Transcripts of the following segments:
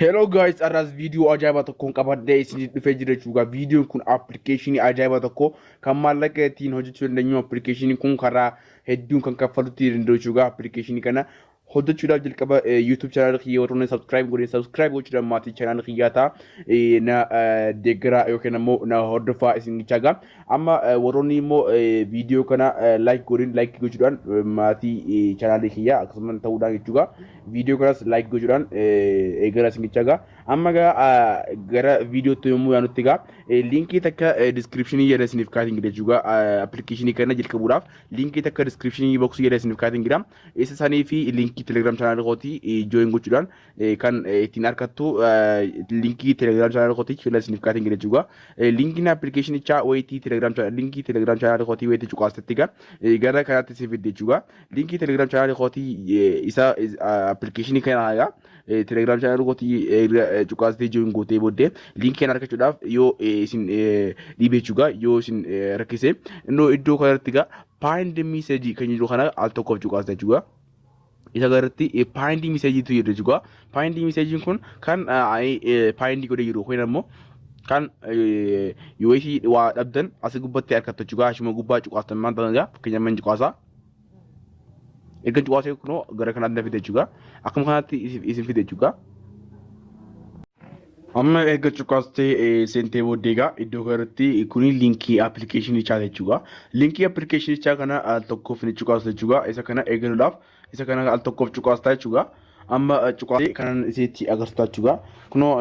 Hello guys, har'as viidiyoo ajaa'ibaa tokkoon qabadhee isinii dhufee jira jechuudha. Viidiyoon kun appilikeeshinii ajaa'ibaa tokko kan maallaqa ittiin hojjechuu dandeenyu, appilikeeshiniin kun karaa hedduun kan kaffaluutti danda'u jechuudha. Appilikeeshinii kana hojjechuudhaaf jalqaba YouTube channel kiyya warroonni subscribe godhe subscribe gochuudhaan maatii channel kiyyaa ta'a, na deeggaraa yookiin ammoo na hordofaa isin jechaa. Amma warroonni immoo viidiyoo kana like godhin, like gochuudhaan maatii channel kiyyaa akkasuma ta'uudhaan jechuudha. Viidiyoo kanas like gochuudhaan eegala isin jechaa. Amma gara viidiyootti yommuu yaanutti egaa liinkii takka descriptionii jala isiniif kaatiin jira jechuudha. Appilikeeshinii kana jalqabuudhaaf liinkii takka descriptionii boxii jala isiniif kaatiin jira. Isa sanii fi liinkii Telegram channel kootii join gochuudhaan kan ittiin argattu, liinkii Telegram channel kootii jala isiniif kaatiin jira jechuudha. Liinkiin appilikeeshinichaa wayitii Telegram liinkii Telegram channel kootii wayitii cuqaastetti egaa gara kanaatti si fidde jechuudha. Liinkii Telegram channel kootii isa appilikeeshinii kana egaa Telegram channel kootii cuqaastee join gootee booddee liinkii kana argachuudhaaf yoo isin dhiibe jechuudha, yoo isin rakkise innoo iddoo kanatti egaa pinned message kan jedhu kana al tokkoof cuqaasta jechuudha. Isa irratti pinned messagetu jira jechuudha. Pinned messageiin kun kan pinned godhee jiru yookiin ammoo kan yoo isii waa dhabdan asii gubbatti argattu jechuudha. Ashuma gubbaa cuqaastan maal ta'an egaa fakkeenyaaf man cuqaasaa. Erga cuqaasee kunoo gara kanaatti na fide jechuudha. Akkuma kanaatti isin fide jechuudha. Amma erga cuqaastee seentee booddee egaa iddoo kanatti kuni liinkii appilikeeshinichaa jechuudha. Liinkii appilikeeshinichaa kana al tokkoof ni cuqaastu jechuudha. Isa kana eegaluudhaaf isa kana al tokkoof cuqaastaa jechuudha. Amma cuqaasee kanan isitti agarsiisaa jechuudha. Kunoo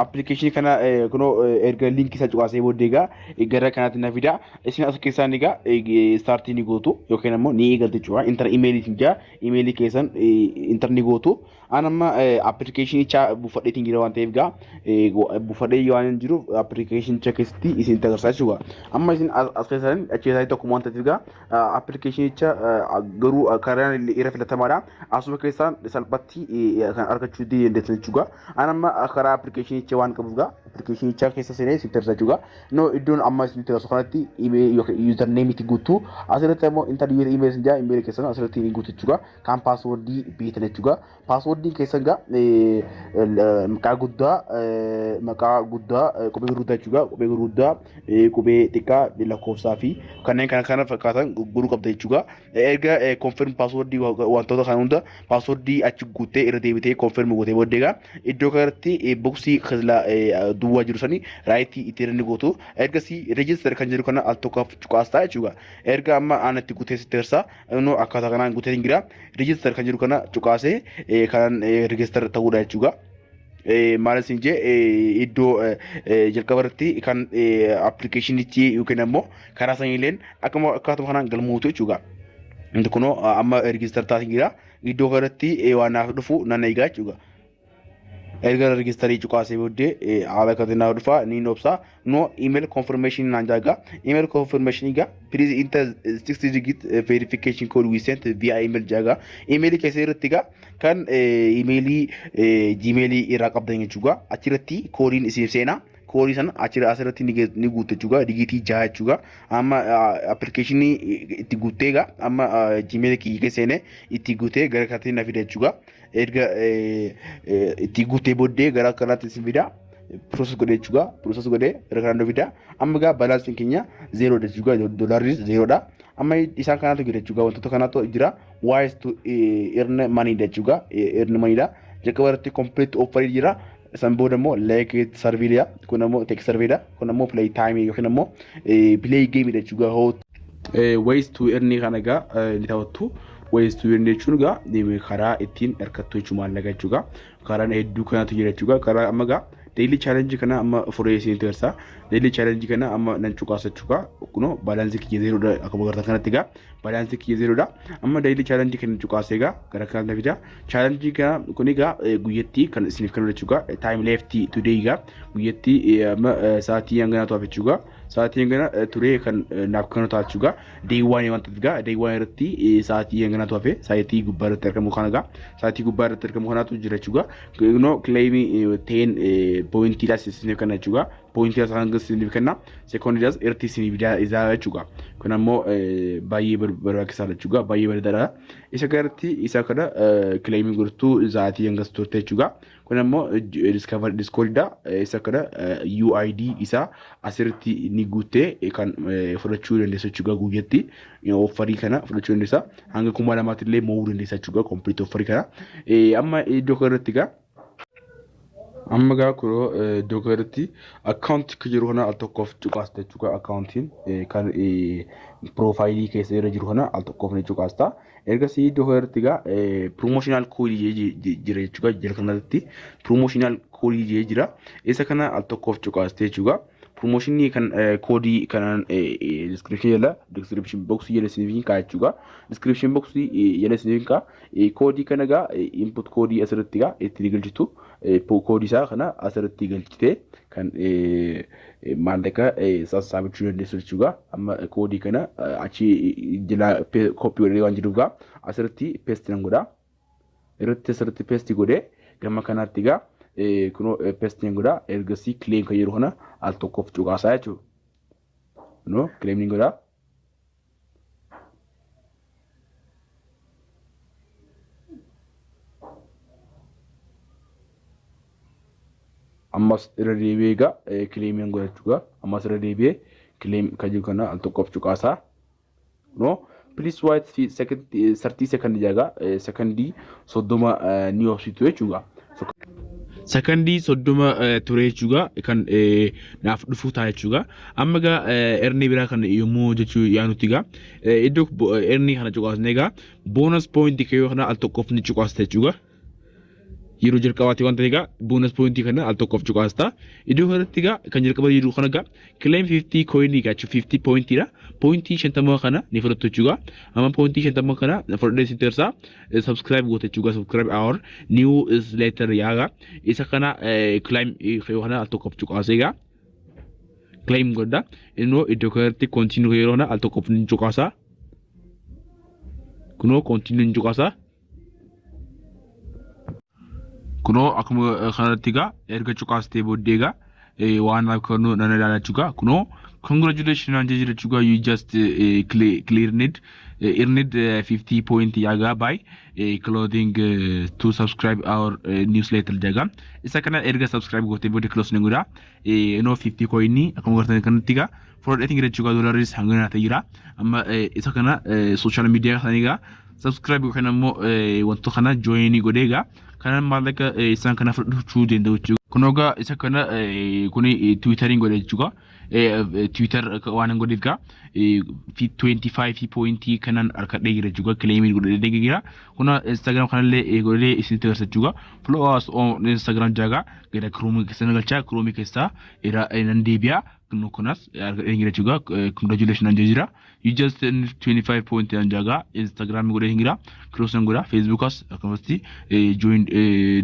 appilikeeshinii kana kunoo erga liinkii isaa cuqaasee booddee egaa gara kanaatti na fida. Isin as keessaan egaa startii ni gootu yookiin ammoo ni eegaltu jechuudha. Enter emailii isin jira. Imeelii keessan enter ni gootu. An amma appilikeeshinicha buufadheetiin jira waan ta'eef egaa buufadhee waan hin jiruuf appilikeeshinicha keessatti isin agarsiisa jechuudha. Amma isin as keessan achi keessatti tokkuma waan ta'eef egaa appilikeeshinicha garuu karaan irra filatamaadha. Asuma keessaan salphatti kan argachuu dandeessan jechuudha. An amma karaa appilikeeshinicha waan qabuuf egaa appilikeeshinicha keessa seenee isin agarsiisa jechuudha. No, iddoon amma isin agarsiisu kanatti email yookiin username itti guutuu, asirratti ammoo enter your email isin jaa, email keessan asirratti ni guutu jechuudha. Kan passwordii beektan jechuudha. Passwordiin keessan egaa maqaa guddaa, qubee gurguddaa jechuudha. Qubee gurguddaa, qubee xiqqaa, lakkoofsaa fi kanneen kana kana fakkaatan godhuu qabda jechuudha. Erga confirm passwordii wantoota kana hunda passwordii achi guuttee irra deebitee confirm gootee booddee egaa iddoo kanatti boxii duwwaa jiru sanii rightii itti ni gootu. Ergasii register kan jedhu kana al tokkoof cuqaastaa jechuudha. Erga amma aan itti guutee sitti agarsiisa. Innoo akkaataa kanaan guutee jira. Register kan jedhu kana cuqaasee kanan register ta'uudha jechuudha. Maal isin jee, iddoo jalqaba irratti kan appilikeeshinichi yookiin ammoo karaa saniileen akkuma akkaatuma kanaan galmootu jechuudha. Inni kunoo amma register taatiin jira. Iddoo kanatti waan naaf dhufu nan eegaa jechuudha. Erga registerii cuqaasee booddee haala kanatti naaf dhufa, ni obsa. No, email confirmation naan jaaga. Email confirmation egaa "Please enter 6 digit verification code we sent via email" jaaga. Emailii keessa irratti egaa kan emailii Gmailii irraa qabdan jechuudha. Achirratti koodiin isiniif seenaa. Koodii sana achirra asirratti ni guutu jechuudha. Digitii 6 jechuudha. Amma appilikeeshinii itti guuttee egaa amma Gmailii kiyya keessa seenee itti guutee gara kanatti na fida jechuudha. Erga itti guutee booddee gara kanaatti isin fida. Process godhee jechuudha. Process godhee gara kanaan nu fida. Amma egaa balanceiin keenya zerodha jechuudha. Doolaarris zerodha. Amma isaan kanaatu jira jechuudha. Wantoota kanaatu jira. Ways to earn money jechuudha. Earn money dha. Jalqaba irratti complete offer jira. San booda immoo like survey, kun immoo take survey dha. Kun immoo play time yookiin immoo play game dha jechuudha. Ways to earn kana egaa ni taphattu. Ways to earn jechuun egaa karaa ittiin hirkattu jechuudha, maallaqa jechuudha. Karaan hedduu kanatu jira jechuudha. Karaa amma egaa daily challenge kana amma furee isinitti agarsiisa. Daily challenge kana amma nan cuqaasa jechuudha. Kunoo balanceii kiyya zerodha, akkuma agartan kanatti egaa balanceii kiyya zerodha. Amma daily challenge kana cuqaasee egaa gara kanatti na fida. Challenge kana kun egaa guyyatti kan isiniif kennu jechuudha. Time left today egaa guyyatti amma sa'aatii hanganaatu hafe jechuudha. Sa'aatii hangana turee kan naaf kennu ta'a jechuudha. Day one waan ta'eef egaa day one irratti sa'aatii hanganaatu hafe, sa'aatii gubbaa irratti argamu kana egaa sa'aatii gubbaa irratti argamu kanaatu jira jechuudha. Kunoo claimii 10 pointiidhaas isiniif kenna jechuudha. Pointii isaa hanga isiniif kenna. Sekoondiidhaas irratti isiniif isaa jechuudha. Kun ammoo baay'ee barbaachisaadha jechuudha. Baay'ee bareedaadha. Isa kanatti isa kana claimii godhatu sa'aatii hangas turte jechuudha. Kun ammoo discover Discordidha. Isa kana UID isaa asirratti ni guuttee kan fudhachuu dandeessa jechuudha guyyatti. Offerii kana fudhachuu dandeessa. Hanga 2000tti illee mo'uu dandeessa jechuudha complete offerii kana. Amma iddoo kanarratti egaa, amma gaa kunoo iddoo kanarratti account kan jiru kana al tokkoof cuqaasta jechuudha. Accountiin kan profileii keessa irra jiru kana al tokkoof ni cuqaasta. Ergasii iddoo kanarratti egaa promotional codeii jira jechuudha. Jira kanarratti promotional codeii jira. Isa kana al tokkoof cuqaaste jechuudha. Promotionii kan codeii kanaan description jala, description box jala isiniif kaa jechuudha. Description box jala isiniif kaa. Codeii kana egaa input codeii asirratti egaa itti galchitu. Codeii isaa kana asirratti galchitee kan maallaqa sassaabachuu dandeessu jechuudha. Amma codeii kana achi jala copy godhee waan jiruuf egaa asirratti paste nan godha. Irratti asirratti paste godhee gama kanaatti egaa kunoo paste nan godha. Ergasii claim kan jedhu kana al tokkoof cuqaasaa jechuudha. Kunoo claim ni godha. Ammas irra deebi'ee egaa claim godha jechuudha. Ammas irra deebi'ee claim kan jedhu kana al tokkoof cuqaasaa. No, please wait second 30 second jaga, sekondii 30 ni obsitu jechuudha. Sekondii 30 ture jechuudha, kan naaf dhufuu ta'a jechuudha. Amma egaa earnii biraa kan yommuu jechuu yaanutti egaa iddoo earnii kana cuqaasne egaa bonus pointii kayyoo kana al tokkoof ni cuqaasta jechuudha. Yeroo jalqabaatti waan ta'e egaa bonus pointii kana al tokkoof cuqaasta. Iddoo kanatti egaa kan jalqaba jiru kana egaa claim 50 coinii egaa 50 pointiidha. Pointii 50 kana ni fudhattu jechuudha. Amma pointii 50 kana fudhadhee isin tirsaa subscribe goota jechuudha. Subscribe our newsletter yaaga. Isa kana claim kana al tokkoof cuqaasee egaa claim godha. Innoo iddoo kanatti continue yeroo kana al tokkoof ni cuqaasa. Kunoo continue ni cuqaasa. Kunoo akkuma kanatti egaa erga cuqaastee booddee egaa waan akka nan ilaala jechuudha. Kunoo congratulations naan jira jechuudha. You just cleared earned 50 point yaga by clothing to subscribe our newsletter jaga. Isa kana erga subscribe gootee booddee close ni godha. Inoo 50 coin akkuma gartan kanatti egaa fudhadheetiin jira jechuudha. Doolaris hanga naata jira. Amma isa kana social media isaanii egaa subscribe yookaan ammoo wantoota kana join godhee egaa kanan maallaqa isaan kana fudhachuu danda'u jechuudha. Kun egaa isa kana kuni Twitteriin godhe jechuudha. Twitter waan hin godheef egaa 25 pointii kanan harkadhee jira jechuudha. Claimii godhee jira. Kun Instagram kanallee godhee isinitti agarsiisa jechuudha. Follow us on Instagram jaagaa gara Chrome keessa galchaa, Chrome keessaa irra nan deebi'a. Kunas argadhee jira jechuudha. Congratulations nan jira. You just 25 point nan jaagaa Instagram godhee jira. Close nan godha. Facebookas akkasumatti join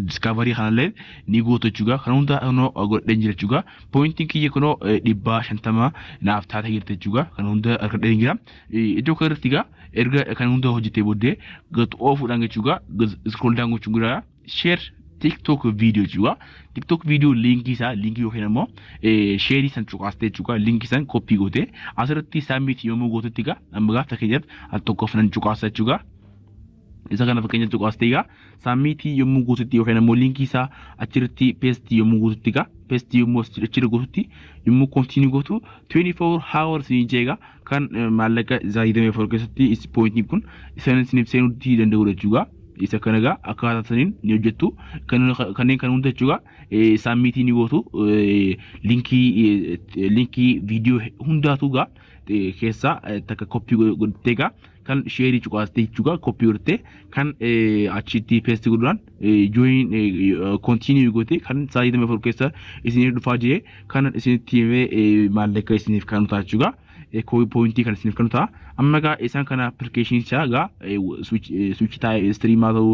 discovery kanallee ni gootu jechuudha. Kan hunda kunoo godhee jira jechuudha. Pointiin kiyya kunoo 150 naaf taatee jirti jechuudha. Kan hunda argadhee jira. Iddoo kanarratti egaa erga kan hunda hojjetee booddee gad oofuudhaan jechuudha. Scroll down gochuun jira. Share TikTok video jechuudha. TikTok video linkii isaa, linkii yookiin immoo shareii san cuqaastee jechuudha. Linkii san copy gootee asirratti submit yommuu gootutti egaa amma gaafa fakkeenyaaf al tokkoof nan cuqaasa jechuudha. Isa kana fakkeenyaaf cuqaastee egaa submitii yommuu gootutti yookiin immoo linkii isaa achirratti paste yommuu gootutti egaa paste yommuu achirra gootutti, yommuu continue gootu, 24 hours ni jeega kan maallaqa isaa 24 keessatti pointiin kun isaan isiniif seenuu danda'udha jechuudha. Isa kana egaa akkaataa saniin ni hojjettu. Kanneen kan hunda jechuudha submitii ni gootu. Linkii viidiyoo hundaatu egaa keessaa takka copy godhattee egaa kan shareii cuqaastee jechuudha, copy godhattee kan achitti paste godhuudhaan join continue gootee kan sa'aatii 24 keessa isiniif dhufaa jiree kan isinitti himee maallaqa isiniif kan ta'a jechuudha. Pointii kan isiniif kennu ta'a. Amma egaa isaan kana applicationii isaa egaa switch taa'ee streamaa ta'uu,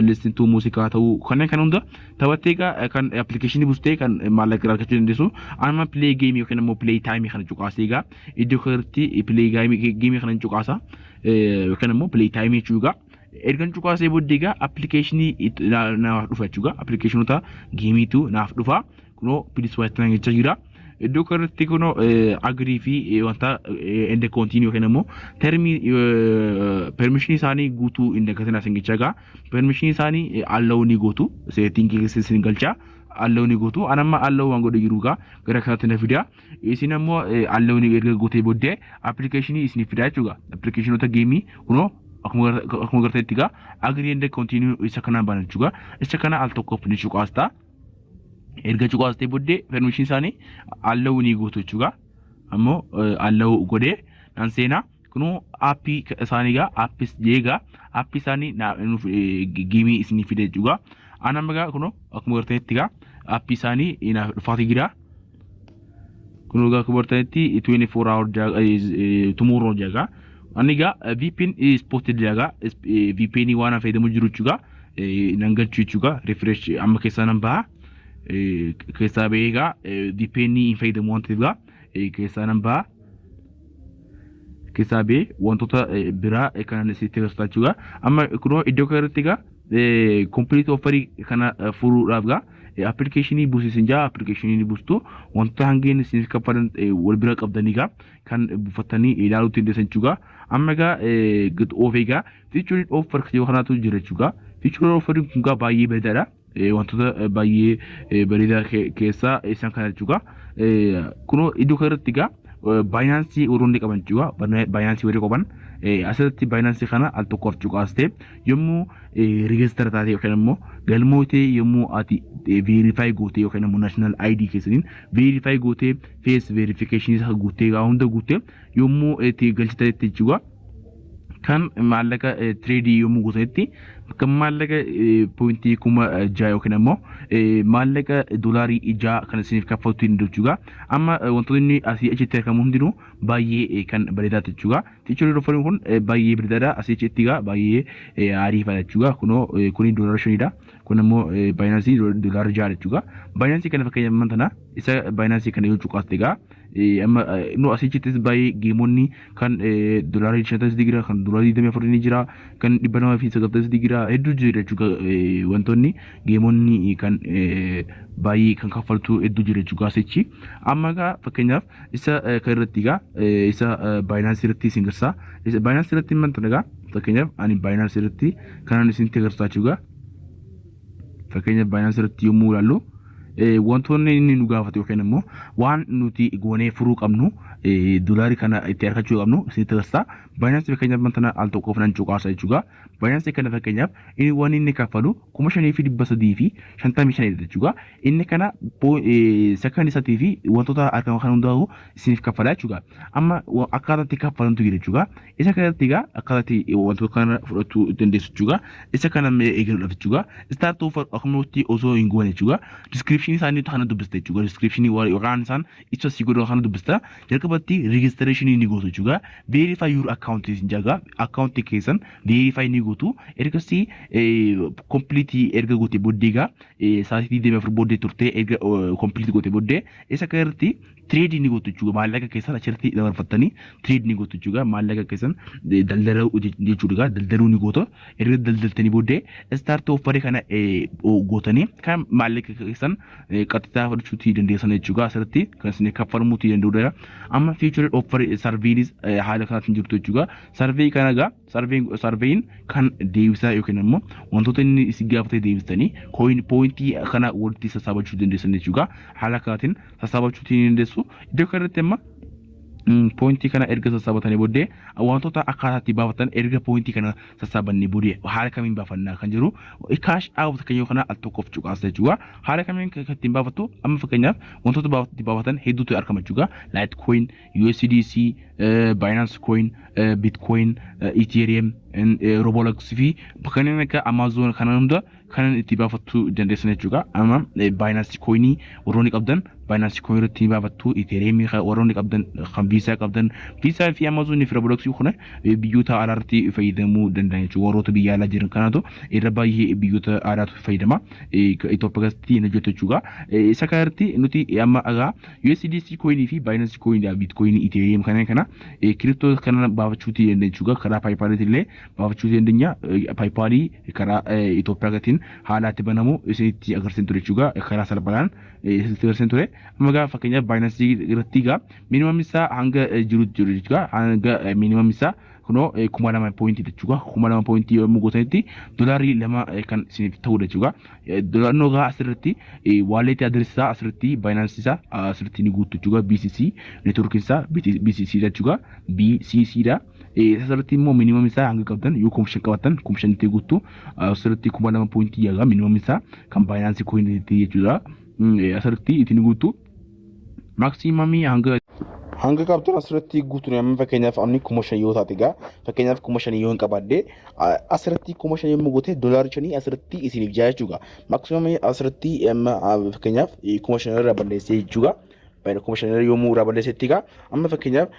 listen to muuziqaa ta'uu, kanneen kan hunda taphattee egaa kan applicationii buustee kan maallaqa argachuu dandeessu. Amma play game yookiin immoo play time kana cuqaasee egaa iddoo kanatti play game kana cuqaasa yookiin immoo play time jechuudha. Ergan cuqaasee booddee egaa applicationii naaf dhufa jechuudha. Applicationoota gameiitu naaf dhufa. Kunoo please wait naan jechaa jira. Iddoo kanatti kunoo agree fi wanta and continue yookiin immoo termii permissionii isaanii guutuu hin dagatin asin gichaa egaa. Permissionii isaanii allow ni gootu, settingii keessa isin galchaa, allow ni gootu. An amma allow waan godhe jiru egaa gara kanatti na fida. Isin ammoo allow ni erga gootee booddee applicationii isin fida jechuudha. Applicationoota gameii kunoo akkuma garteetti egaa agree and continue isa kanaan bana jechuudha. Isa kana al tokkoof ni cuqaasta. Erga cuqaastee booddee permission isaanii allow ni gootu jechuudha. Ammoo allow godhee nan seenaa. Kunoo appii isaanii egaa appis jeegaa appii isaanii gameii isinii fide jechuudha. An amma egaa kunoo akkuma garteetti egaa appii isaanii naaf dhufaatii jira. Kunoo egaa akkuma garteetti 24 hour tomorrow jeegaa. Ani egaa VPN spotted jeegaa, VPN waan fayyadamu jiru jechuudha. Nan galchu jechuudha. Refresh amma keessaa nan baha. Keessaa bahee egaa VPN hin fayyadamu waan ta'eef egaa keessaa nan baha. Keessaa bahee wantoota biraa kan sitti agarsiisaa jechuudha. Amma kunoo iddoo kanatti egaa complete offerii kana furuudhaaf egaa applicationii buusisin jaa, applicationii buustu, wantoota hangeen isin kaffalan wal bira qabdanii egaa kan buufatanii ilaaluutti dandeessan jechuudha. Amma egaa gad oofee egaa featured offer kanaatu jira jechuudha. Featured offeriin kun egaa baay'ee bareedaadha. Wantoota baay'ee bareedaa keessaa isaan kana jechuudha. Kunoo iddoo kanarratti egaa Binance warroonni qaban jechuudha. Binance warri qaban asirratti Binance kana al tokkoof cuqaastee yommuu register taatee yookaan immoo galmootee, yommuu ati verify gootee yookaan immoo national ID keessaniin verify gootee, face verification isa guuttee, hunda guuttee yommuu itti galchiteetti jechuudha. Kan maallaqa tradeii yommuu gootanitti kan maallaqa pointii 6,000 yookiin immoo maallaqa doolaarii 6 kan isiniif kaffaltu hin jechuudha. Amma wantoonni asii achitti argamu hundinuu baay'ee kan bareedaati jechuudha. Featured offeriin kun baay'ee bareedaadha. Asii achitti egaa baay'ee ariifadha jechuudha. Kunoo kuni doolaara 5dha. Kun immoo Binance doolaara 6 jechuudha. Binance kana fakkeenyaaf tana isa Binance kana yoo cuqaaste egaa amma nu asii achittis baay'ee gameonni kan doolaara 50 jira, kan doolaara 24 ni jira, kan 290 jira, hedduu jira jechuudha. Wantoonni gameonni kan baay'ee kan kaffaltu hedduu jira jechuudha asichi. Amma egaa fakkeenyaaf isa kan irratti egaa isa Binance irratti isin garsaa. Isa Binance irratti manta egaa fakkeenyaaf ani Binance irratti kanan isinitti agarsiisaa jechuudha. Fakkeenyaaf Binance irratti yommuu ilaallu wantoonni inni nu gaafatu yookiin immoo waan nuti goonee furuu qabnu, doolaarii kana itti argachuu qabnu isinitti agarsiisa. Binance fakkeenyaaf wanta al tokkoof nan cuqaasa jechuudha. Binance kana fakkeenyaaf inni waan inni kaffalu 5355dha jechuudha. Inni kana sakandii isaatii fi wantoota argaman kan hundaa'u isiniif kaffala jechuudha. Amma akkaataa itti kaffalantu jira jechuudha. Isa kanatti egaa akkaataa itti wantoota kana fudhachuu dandeessu jechuudha. Isa kana eegaluudhaaf jechuudha. Start offer akkumatti osoo hin goone jechuudha. Descriptionii isaanii kana dubbista jechuudha. Descriptionii waan isaan ibsa si godhan kana dubbista. Jalqabatti registrationii ni gootu jechuudha. Verify your account isin jaga. Account keessan verify ni gootu. Ergasii complete erga goote booddee egaa sa'aatii 24 booddee turtee erga complete goote booddee isa kanarratti trade ni gootu jechuudha. Maallaqa keessan achirratti dabarfattanii trade ni gootu jechuudha. Maallaqa keessan daldaluu jechuudha. Daldaluu ni gootu. Erga daldaltanii booddee start offerii kana gootanii kan maallaqa keessan qaxxitaa fudhachuutii dandeessan jechuudha. Asirratti kan isin kaffalamuutii danda'udha. Amma featured offer surveynis haala kanaatiin jirtu jechuudha. Survey kana egaa surveyin kan deebisaa yookiin immoo wantoota inni isin gaafatee deebistanii coin pointii kana walitti sassaabachuu dandeessan jechuudha. Haala kanaatiin sassaabachuu dandeessu. Iddoo kanarratti amma pointii kana erga sassaabatanii booddee wantoota akkaataa itti baafatan, erga pointii kana sassaabannee booddee haala kamiin baafannaa kan jiru, cash out kan kana al tokkoof cuqaasa jechuudha. Haala kamiin kan ittiin baafattu, amma fakkeenyaaf wantoota itti baafatan hedduutu argama jechuudha. Litecoin, USDC, Binance Coin, Bitcoin, Ethereum, Roblox fi kanneen akka Amazon kana hunda kanan itti baafattuu dandeessan jechuudha. Amma Binance Coinii warroonni qabdan Binance Coin irratti ni baafattu, Ethereum warroonni qabdan, kan Visa qabdan, Visa fi Amazon fi Roblox kun biyyoota alaatti fayyadamuu danda'an jechuudha. Warroota biyya alaa jiran kanaatu irra baay'ee biyyoota alaatu fayyadama. Itoophiyaa keessatti hin hojjetu jechuudha. Isa kanarratti nuti amma egaa USDC coinii fi Binance Coin, Bitcoin, Ethereum kanneen kana crypto kana baafachuu dandeenya jechuudha. Karaa PayPaliitiin illee baafachuu dandeenya. PayPalii karaa Itoophiyaa gatiin Coiniitiin haala itti banamu isinitti agarsiisan ture jechuudha. Karaa salphaadhaan isinitti agarsiisan ture. Amma egaa fakkeenyaaf Binance irratti egaa minimum isaa hanga jiru jiru jechuudha. Hanga minimum isaa kunoo 2000 pointii jechuudha. 2000 pointii yommuu gootanitti $2 kan isiniif ta'udha jechuudha. Dolaarnoo egaa asirratti wallet address isaa asirratti Binance isaa asirratti ni guutu jechuudha. BCC networkiin isaa BCC jechuudha. BCC dha. Asirratti immoo minimum isaa hanga qabdan, yoo 5000 qabaattan 5000 itti guutu. Asirratti 2000 pointii egaa minimum isaa kan Binance coiniitti jechuudha. Asirratti itti ni guutu. Maximumii hanga qabdan asirratti guutuun, amma fakkeenyaaf amni 5000 yoo taate, egaa fakkeenyaaf 5000 yoo hin qabaadde, asirratti 5000 yommuu goote $5 asirratti isiniif jaa jechuudha. Maximumii asirratti amma fakkeenyaaf 5000 irraa balleessee jechuudha. 5000 irra yommuu irraa balleessetti, egaa amma fakkeenyaaf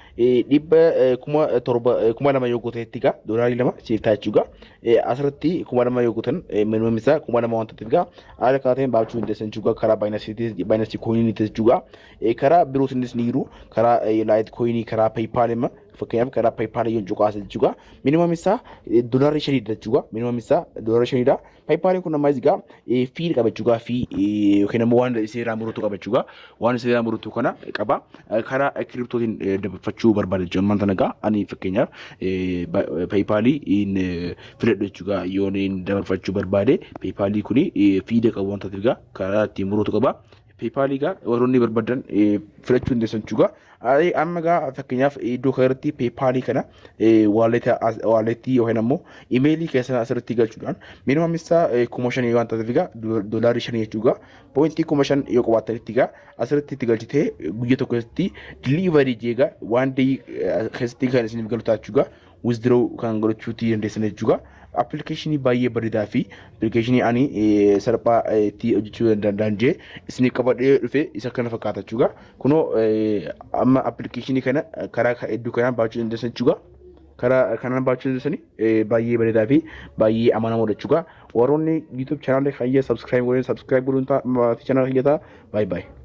dhibba 7000 2000 yoo gootetti, egaa $2 isiniif ta'a jechuudha. Asirratti 2000 yoo gootan, minimum isaa 2000 waan ta'eef, egaa haala kanaatiin baachuu dandeessan jechuudha karaa Binance coiniitti jechuudha. Karaa birootiinis ni jiru, karaa Litecoinii, karaa PayPal. Imma fakkeenyaaf karaa PayPal yoo cuqaasa jechuudha. Minimum isaa $5dha jechuudha. Minimum isaa $5dha. PayPaliin kun ammaa egaa fee qaba jechuudha. Fee yookiin immoo waan seeraan murutu qaba jechuudha. Waan seeraan murutu kana qaba. Karaa cryptotiin dabarfachuu barbaada jechuudha. Ammaan tana egaa ani fakkeenyaaf PayPalii hin filadhu jechuudha. Yoon dabarfachuu barbaade, PayPalii kuni fee qabu waan ta'eef, egaa karaa ittiin murutu qaba. PayPalii egaa warroonni barbaadan filachuu dandeessan jechuudha. Amma egaa fakkeenyaaf iddoo kanarratti PayPalii kana walletii yookiin ammoo emailii keessan asirratti galchuudhaan, minimum isaa 5000 waan ta'eef, egaa $5 jechuudha. Pointii 5000 yoo qabaattanitti, egaa asirratti itti galchitee guyyaa tokko keessatti delivery jeegaa waan day keessatti kan isiniif galu ta'a jechuudha. Withdraw kan godhachuutii dandeessan jechuudha. Appilikeeshinii baay'ee bareedaa fi appilikeeshinii ani salphaa itti hojjechuu danda'an jee isiniif qabadhee dhufe isa kana fakkaata jechuudha. Kunoo amma appilikeeshinii kana karaa hedduu kanaan baachuu dandeessan jechuudha. Karaa kanaan baachuu dandeessanii baay'ee bareedaa fi baay'ee amanamoodha jechuudha. Warroonni YouTube channel kiyya subscribe godhan, subscribe godhuun maatii channel kiyya ta'a. Baay'ee baay'ee.